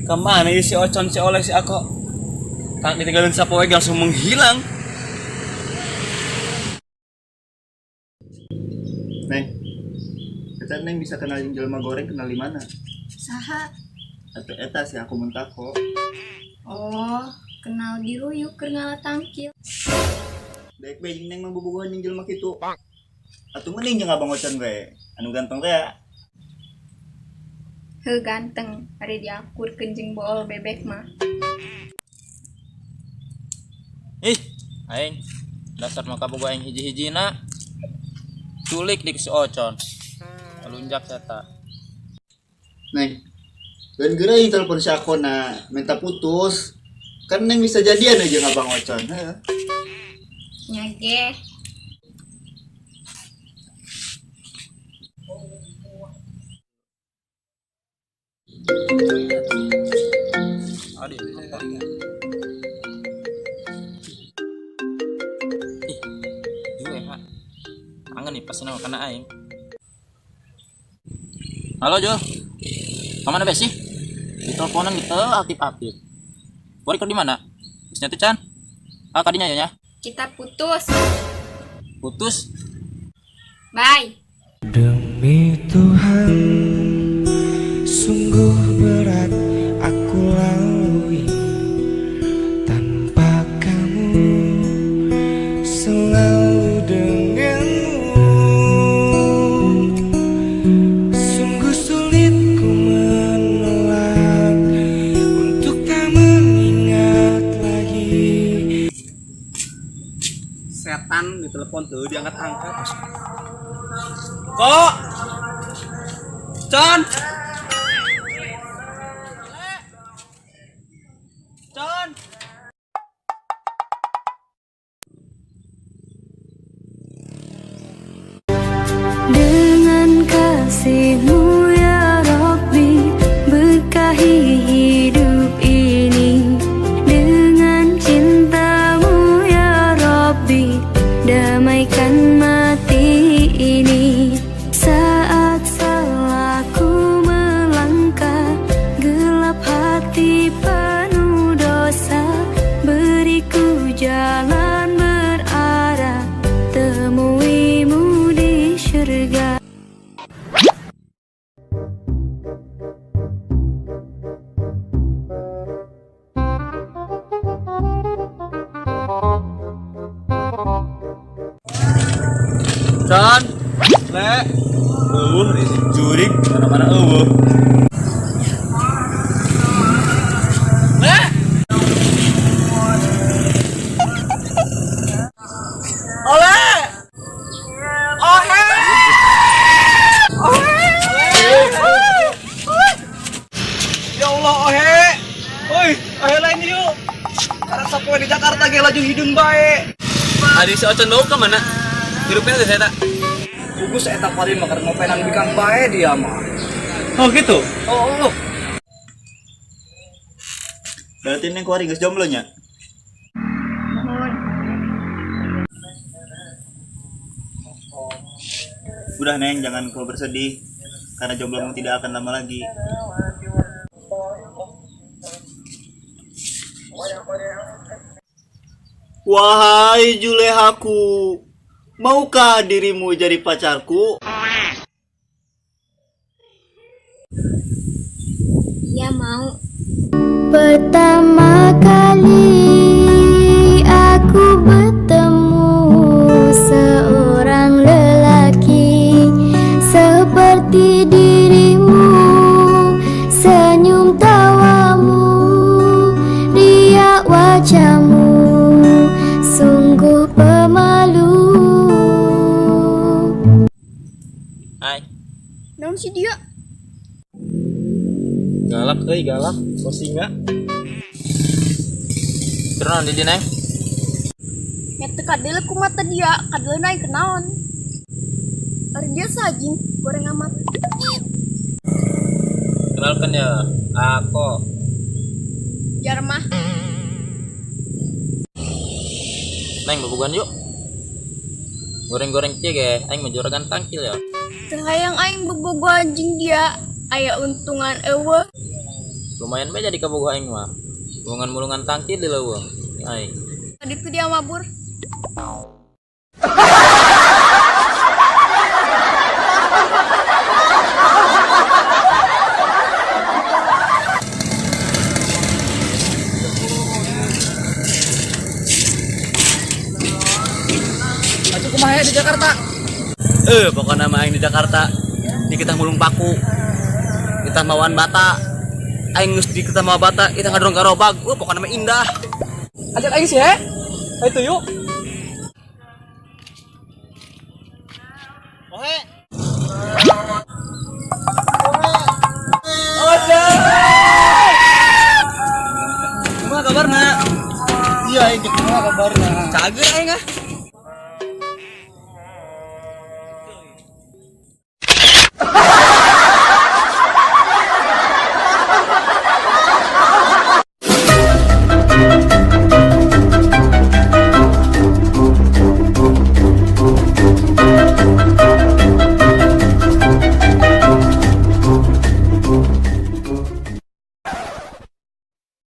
Kemana ya si Ocon, si Oleh, si Ako? Tak ditinggalin sapoe langsung menghilang. Neng, eta Neng bisa kenalin jelema goreng kenal di mana? Saha? Atau eta si aku muntako. Oh, kenal di ruyuk keur ngala tangkil. Baik bae jeung Neng mah bobogohan jeung jelema kitu. Atuh mending jeung Abang Ocon we, anu ganteng teh ya. Heuh ganteng, ari diakurkeun jeung bool bebek mah. Ih, aing dasar mah kabogoh aing hiji-hijina. Culik di si Ocon. Lunjak eta. Neng, dan geura euy telepon si aku na minta putus. Kan Neng bisa jadian aja jeung Abang Ocon. Heeh. Nya ge. Aduh, apa? Ih, juga ya, kangen nih pasti nama kena aing. Halo Jo, kemana be sih? Di teleponan gitu aktif-aktif. Bori di mana? Bisnya tuh Chan. Ah, kadinya ya, ya. Kita putus. Putus. Bye. Demi Tuhan, sungguh berat aku lalui tanpa kamu, selalu denganmu. Sungguh sulit ku menolak untuk tak mengingat lagi. Setan di telepon tuh diangkat-angkat. Kok? Con. Con. Dengan kasihmu ya Rabbi, berkahi hidup ini. Dengan cintamu ya Rabbi, damaikan mati ini. Saat salahku melangkah, gelap hati penuh dosa, beriku jalan berarah, temuimu di syurga. Con. Le. Eueuh isi jurik mana-mana eueuh. Le. Ole. Ohe. Ohe. Ya Allah, Ohe. Oi, Ohe lain yuk. Karena sapoe di Jakarta ge laju hidung bae. Adi si Ocon bau kemana? Hirupnya teh saya tak. Gugus eta paling mah keur ngopenan bikang bae dia mah. Oh gitu. Oh, oh. Berarti Neng kuari geus jomblo nya? Nuhun. Udah Neng, jangan kau bersedih karena jomblomu tidak akan lama lagi. Wahai Julehaku, maukah dirimu jadi pacarku? Iya mau. Pertama kali aku bertemu seorang lelaki seperti dirimu, senyum tawamu, riak wajahmu, sungguh pemalu. Hai. Naon sih dia? Galak euy, galak. Kok singa? Terus di Neng? Nya teu kadele ku mata dia, kadele naik kenaon. Ari dia sajing, goreng amat. Kenalkan ya, aku. Jarmah. Neng, bobogohan yuk. Goreng-goreng kieu ge, aing mah juragan tangkil ya. Teu hayang aing bobogohan jeung dia, aya untungan eueuh. Lumayan bae jadi kabogoh aing mah. Mulungan-mulungan tangkil di leuweung. Aing. Tadi tuh dia mabur. Atuh kumaha di Jakarta? Pokoknya mah aing di Jakarta di kita mulung paku. Kita mawan bata. Aing geus di kita mawa bata, kita ngadorong garobag. Pokoknya mah indah. Ajak aing sih, he. Ayo tuh yuk. Ohe. Kumaha kabarna? Iya, aing kumaha kabarna? Cager aing ah.